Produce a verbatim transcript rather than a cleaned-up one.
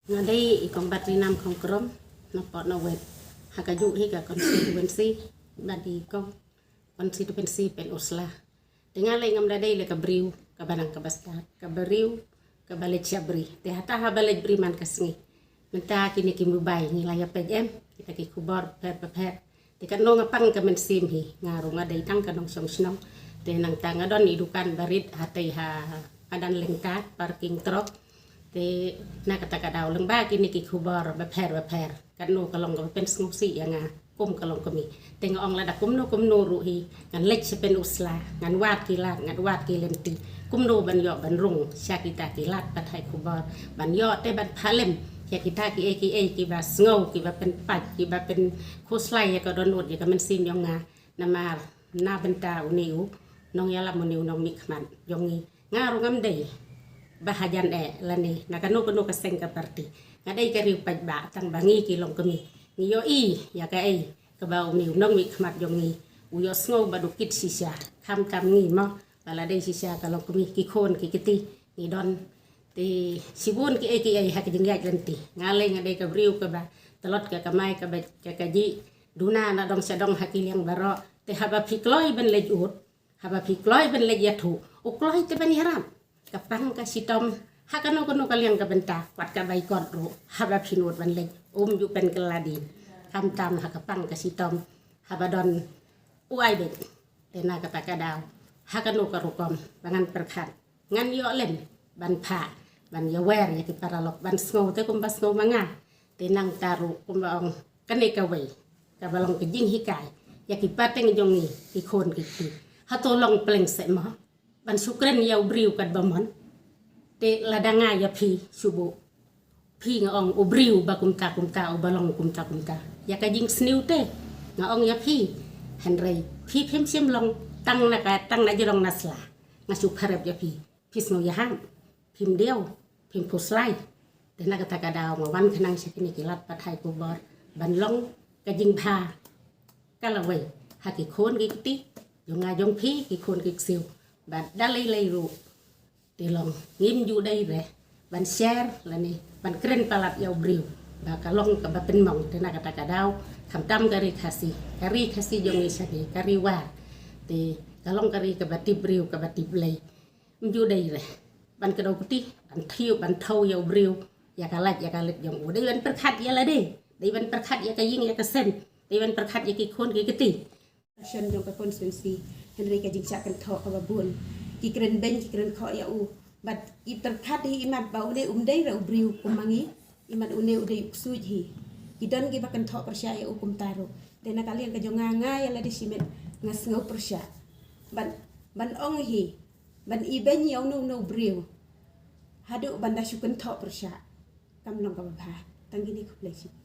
Nga dei i Kong Batrinam Khongkrom, na Pohnohwet, ha kajuh hi ka constituency, bad i Kong constituency Pynursla. Te nga leh ngam da dei leh ka briew kaba nang kaba stad, ka briew kaba leit shah bri. Te hata haba leit bri man ka sngi, mynta kine ki mobile ngi la ïa peit em kita ki khubor bapher bapher. Te katno nga pang ka mynsiem hi, nga ruh nga dei tang ka nongshong shnong. Te nangta nga don i dukan barit hatei ha madan Lyngkha, parking truck. Te na kata ka daw lyngba kine ki khubor bapher bapher, katno ka long kaba pynsngewsih ïa nga kum ka longkmie. Te nga ong lada kumno kumno ruh hi, ngan leit sha Pynursla, ngan wad ki lad, ngan wad ki lynti, kumno ban ïoh ban rung sha kita ki lad pathai khubor, ban ïoh te ban phalim ïa kita kiei kiei kiba sngew, kiba pynpait, kiba pynkhuslai ïa ka dohnud, ïa ka mynsiem jong nga. Namar na bynta une u nongïalam, une u nongmihkhmat jong ngi, nga ruh ngam dei ba hajan eh lane na kano kano ka seng ka party. Nga dei ka riew paidbah tang ba ngi ki longkmie ngi ïohi ïa kaei kaba une u nongmihkhmat jong ngi u ïohsngew bad u kit shisha. Khamtam ngi mo, ba la dei shisha ka longkmie, ki khun ki kti ngi don te shibun kiei kiei ha ka jingïaid lynti. Nga lei nga dei ka briew kaba tlot ka kamai kaba ka kajih, duna na dong sha dong ha ki liang baroh. Te haba phi kloi ban leit ud, haba phi kloi ban leit ïathuh, u kloi te ban ïarap. Ka pang ka shitom ha kano kano ka liang ka bynta, wat ka bai kot ruh, haba phin ud ban leit um ju pynkylla dien. Khamtam ha ka pang ka shitom haba don u ai beit. Te na kata ka daw, ha kano ka rukom ba ngan pyrkhat, ngan ïoh lem ban phah, ban ïawer ïa ki paralok, ban sngew te kumba sngew ma nga. Te nangta ruh kumba ong kane kawei kaba long ka jinghikai ïa ki pateng jong ngi, ki khun ki kti. Hato long pleng seh mo ban shu kren ïa u briew katba mon? Te lada nga ïa phi shu buh, phi nga ong u briew ba kumta kumta, uba long kumta kumta, ïa ka jingsniew te nga ong ïa phi. Hynrei phi phim shym long tang na ka, tang na jrong na sla. Nga shu pharep ïa phi, phi sngew ïahap, phim diaw, phim phuslai. Te na kata ka daw nga wan khnang sha kine ki lad pathai khubor ban long ka jingbha ka lawei ha ki khun ki kti jong nga jong phi, ki khun ki ksiew. Bad da lei lei ruh te long ngim ju dei re ban share lane ban kren palat ïa u briew ba ka long kaba pynmong. Te na kata ka daw, khamtam ka ri Khasi, ka ri Khasi jong ngi shane, ka ri War, te ka long ka ri kaba tip briew kaba tip Blei. Ym ju dei re ban kdew kti, ban thiew, ban thew ïa u briew ïa ka lait ïa ka leit jong u. Dei ban pyrkhat ïa lade, dei ban pyrkhat ïa ka ïing ïa ka sem, dei ban pyrkhat ïa ki khun ki kti. Shon jong ka constituency, hynrei ka jingshah kynthoh kaba bun, ki kren beiñ, ki kren khoh ïa u. Bad i pyrkhat hi imat ba u dei, um dei re u briew kum ma ngi, imat une u dei u ksuid hi. Ki don kiba kynthoh pyrshah ïa u kumta ruh. Te na ka liang ka jong nga, nga ïa lade shimet nga sngew pyrshah ban, ban ong hi, ban ibeiñ ïa uno uno u briew haduh ban da shu kynthoh pyrshah. Kam long kaba bha. Tang kine, khublei shibun.